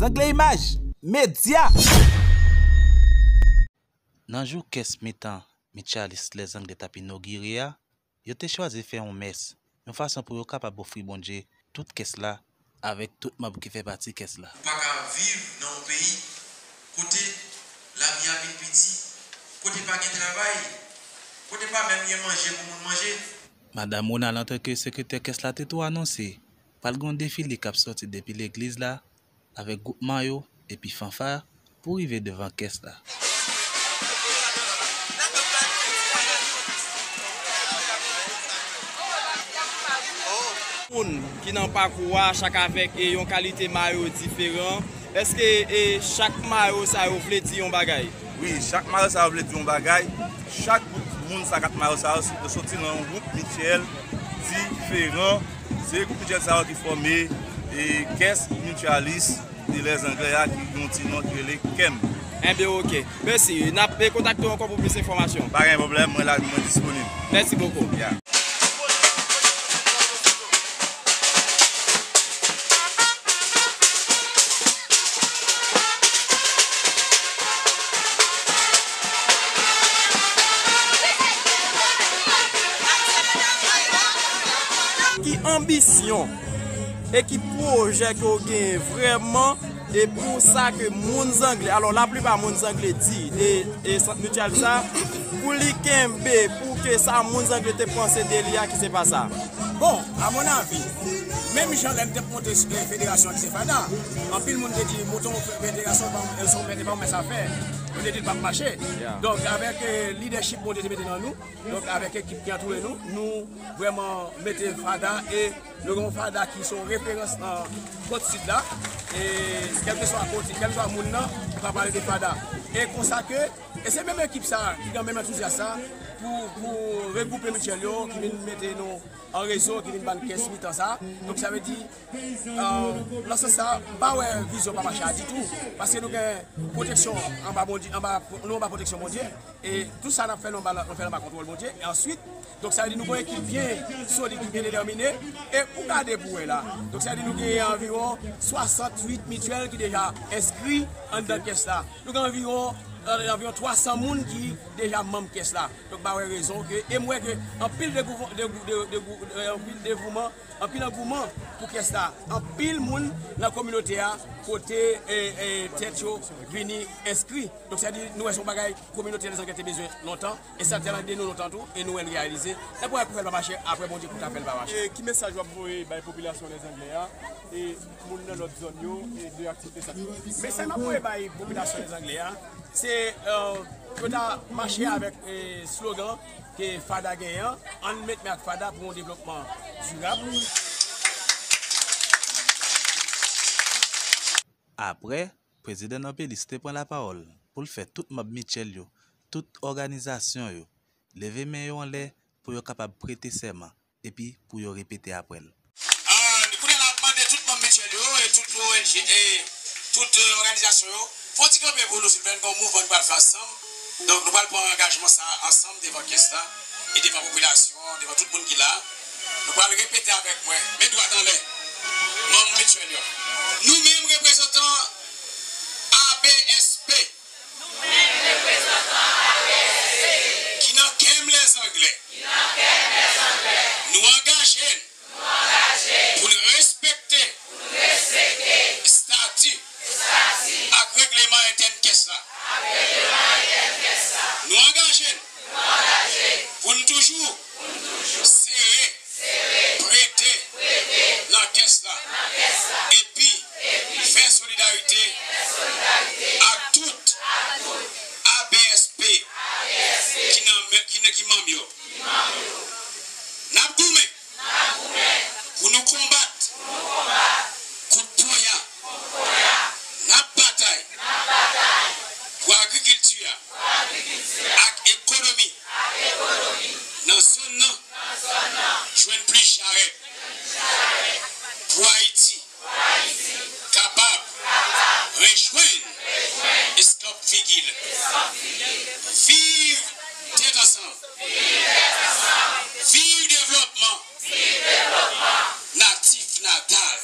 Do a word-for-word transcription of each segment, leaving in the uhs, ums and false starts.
Zangle Imaj Medya. Nan jou kès mitan Mityalis Lèzangle t ap inogire a, yo te chwazi fè yon mès, yon fason pou yo kapab ofri Bondye tout kès la avèk tout manm ki fè pati kès la. Ou pa ka viv nan yon peyi kote lavi a vin pi di, kote pa gen travay, kote pa menm gen manje pou moun manje. Madanm Ronald, antanke sekretè kès la, te tou anonse pral gen yon defile k ap sòti depi legliz la avèk gwoup mayo epi fanfa pou rive devan kès la. Moun ki nan pakou a, chak avèk, e, yon kalite mayo diferan. Èske, e, chak mayo sa yo vle di yon bagay? Wi, chak mayo sa yo vle di yon bagay. Chak gwoup moun sa kat mayo sa yo, yo soti nan yon gwoup mityèl diferan. Se gwoup mityèl sa yo ki fòme, e, kès mityalis de Lèzangle a, ki gen yon ti non ki rele kèm. Enben, oke. Mèsi. N ap, e, kontakte w ankò pou plis enfòmasyon. Pa gen pwoblèm, mwen la, mwen disponib. Mèsi bokou. Ya. Ki anbisyon e ki pwojè ke w genyen vrèman, e pou sa ke moun Zangle, alò, laplipa moun Zangle di de, e sant mityal sa, pou li kenbe, pou ke sa moun Zangle te panse de li a, ki se pa sa? Bon, a mon avi, menm jan lè m te ap monte, e, federasyon ki se FADA, anpil moun te di, "Monte yon federasyon, se pa yon mès afè." Yo te di l p ap mache. Ya. Donk, avèk, e, lidèchip Bondye te mete nan nou, donk, avèk ekip ki antoure nou, nou vrèman mete FADA e nou gen yon FADA ki se yon referans nan Kòt Sid la. E kèlkeswa kote, kèlkeswa moun nan, nou ka pale de FADA. E konsa ke, e se menm ekip sa a ki gen menm antouzyas sa pou, pou regwoupe mityèl yo, ki vin mete nou an rezo, ki vin ban n kès mitan sa. Donk, sa vle di, e, nan sans sa, m pa wè vizyon pa mache a ditou, paske nou gen pwoteksyon anba Bondye, anba, nou anba pwoteksyon Bondye. E tout sa n ap fè, nou anba, nou fè l anba kontwòl Bondye. E answit, donk, sa vle di nou gen yon ekip byen solid, ki byen detèmine. E ou gade pou wè la. Donk, sa vle di nou gen anviwon swasanntuit mityèl ki deja enskri anndan kès la. Nou gen anviwon, e, anviwon twa san moun ki deja manm kès la. Donk, pa wè rezon ke, e m wè ke anpil degouvan-, degou-, de-, degou-, e, anpil devouman, anpil angouman pou kès la. Anpil moun nan kominote a pote, e, e, tèt yo vini enskri. Donk, sa vle di, nou wè se yon bagay kominote Lèzangle te bezwen lontan, e sa te ede nou lontan tou, e nou wè l reyalize. E pou wè pou fè l pa mache, apre Bondye pou ta fè l pa mache. E ki mesaj w ap voye bay popilasyon Lèzangle a, e moun nan lòt zòn yo, e de aktivite sa k fèt? Mesaj m ap voye bay popilasyon Lèzangle a, se, e, pou yo ta mache avèk, e, slogan ke FADA genyen an, "Ann met men ak FADA pou yon devlopman dirab." Apre, Prezidan Norpelis te pran lapawòl pou l fè tout manm mityèl yo, tout òganizasyon yo, leve men yo anlè pou yo kapab prete sèman epi pou yo repete apre l. Ah, kounye a la, m mande tout manm mityèl yo e tout O N G e tout, e, òganizasyon yo, fè yon ti kanpe pou nou, silvouplè, nou gen yon mouvman nou pral fè ansanm. Donk, nou pral pran angajman sa a ansanm devan kès la e devan popilasyon, devan tout moun ki la. Nou pral repete avèk mwen, men dwat anlè, manm mityèl yo. Nou menm reprezantan A B S P, ki nan kèm Lèzangle, nou angaje n pou n respekte estati ak regleman entèn kès la. Nou angaje n pou n toujou sere, prete nan kès la, epi fè solidarite ak tout A B S P ki nan men, ki nan, ki manm yo. N ap goumen pou nou konbat kout ponya. N ap batay pou agrikilti a ak ekonomi nan zòn nan jwenn plis jarèt pou Ayiti kapab rejwenn eskanp figi l. Viv Tèt Ansanm! Viv devlopman natif natal!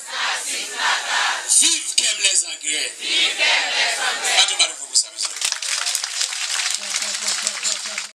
Viv kèm lè Dezangre. Bat yon, bat yon fò pou sa, mezanmi.